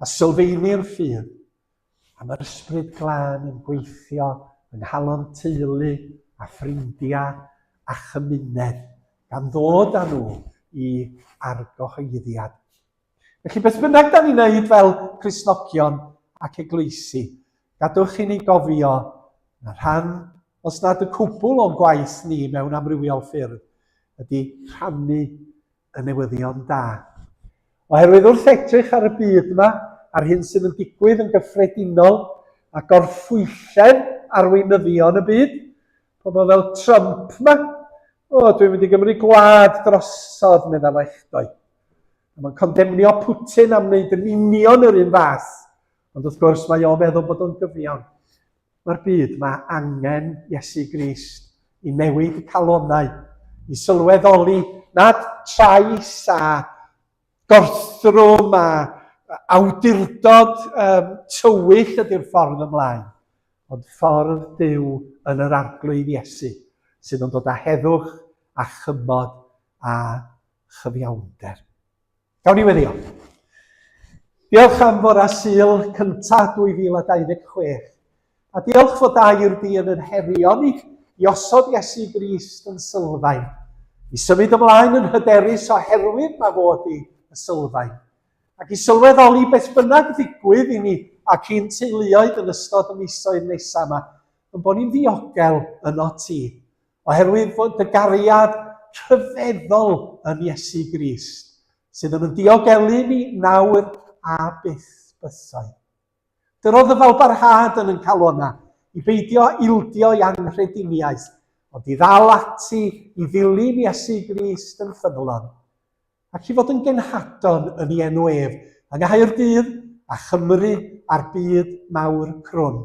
a sylfeini'r ffydd, a mae'r Ysbryd Glân yn gweithio yng nghalon teulu a ffrindiau a chymuned, gan ddod â nhw i argyhoeddiad. Felly beth bynnag da ni'n neud fel Cristnogion ac eglwysi, gadwch i ni gofio na rhan, os nad y cwbl o'n gwaith ni mewn amrywiol ffyrdd, ydy rhannu y newyddion da. Oherwydd wrth edrych ar y byd yma, a'r hyn sydd yn digwydd yn gyffredinol, a gorffwylledd arweinyddion y byd, pobl fel Trump yma, o, dwi'n mynd i gymryd gwlad drosodd, meddai echdoi. A mae'n condemnio Putin am wneud yn union yr un fath. Ond wrth gwrs mae o'n meddwl bod o'n gyfiawn. Mae'r byd mae angen Iesu Grist i newid y calonau, i sylweddoli nad trais a gorthrwm a awdurdod um, tywyll ydy'r ffordd ymlaen, ond ffordd Duw yn yr Arglwydd Iesu, sydd yn dod â heddwch a chymod a chyfiawnder. Gawn ni weddio. Diolch am fora Sul cyntaf 2026. A diolch fod air di yn yn herio ni i osod Iesu Grist yn sylfaen. I symud ymlaen yn hyderus oherwydd mae fod i y sylfaen. Ac i sylweddoli beth bynnag ddigwydd i ni ac i'n teuluoedd yn ystod y misoedd nesaf yma, yn bod ni'n ddiogel yno ti. Oherwydd fod dy gariad rhyfeddol yn Iesu Grist, sydd yn diogelu ni nawr a byth bythoedd. Dyro ddyfalbarhad yn yn calona, i beidio ildio i anghrediniaeth, ond i ddal ati i ddilyn Iesu Grist yn ffyddlon, ac i fod yn genhadon yn ei enw ef, yng Nghaerdydd a Chymru. a'r byd mawr crwn,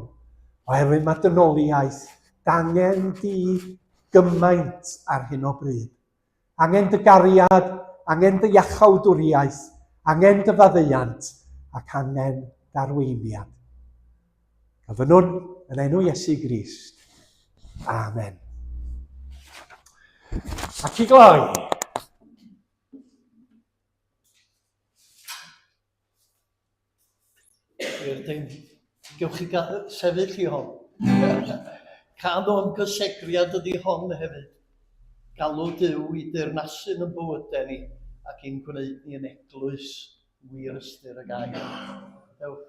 oherwydd mae dynoliaeth d'angen di gymaint ar hyn o bryd. Angen dy gariad, angen dy iachawdwriaeth, angen dy faddeuant, ac angen d'arweiniad. Gofynnwn yn enw Iesu Grist. Amen. Ac i gloi, Wir dim. Gewch chi gael sefyll i hon. Cân o'n gysegriad ydy hon hefyd. Galw Duw i deyrnasu yn bywydau ni ac i'n gwneud ni yn eglwys wir ystyr y gair. Dewch.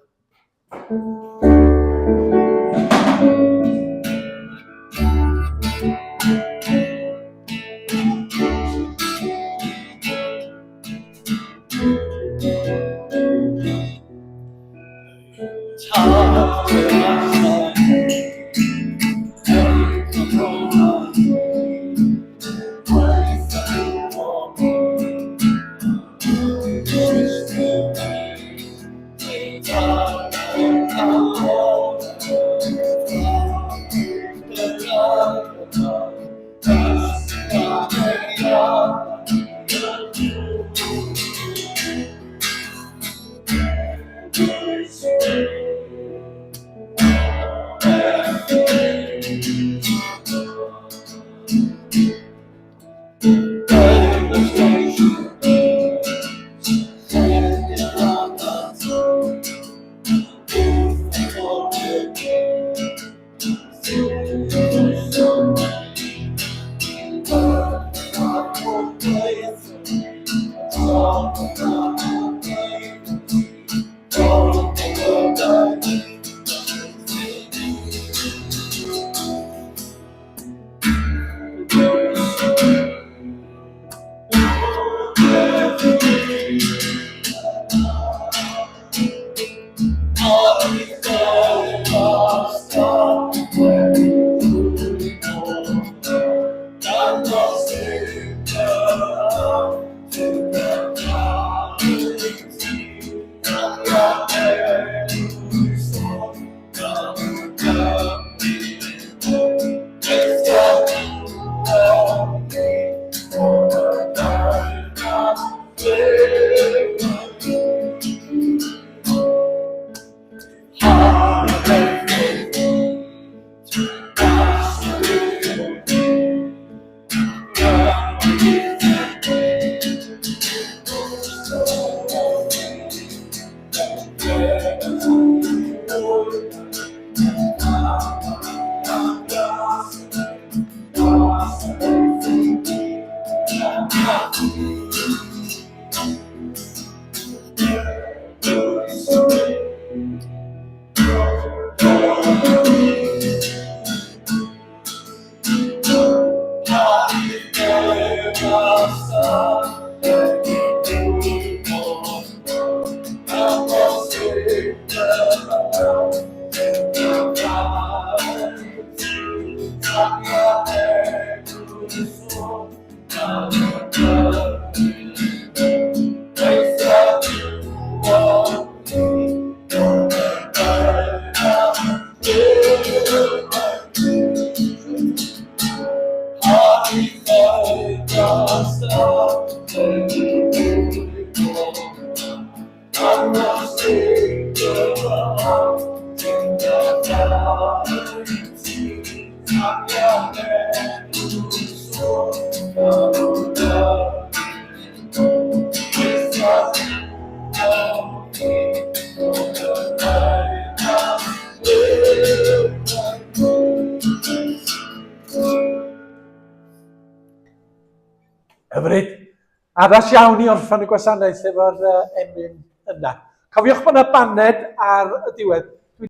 Hyfryd. Addas iawn i orffen y gwasanaeth efo'r uh, emyn yna. Cofiwch bod yna baned ar y diwedd.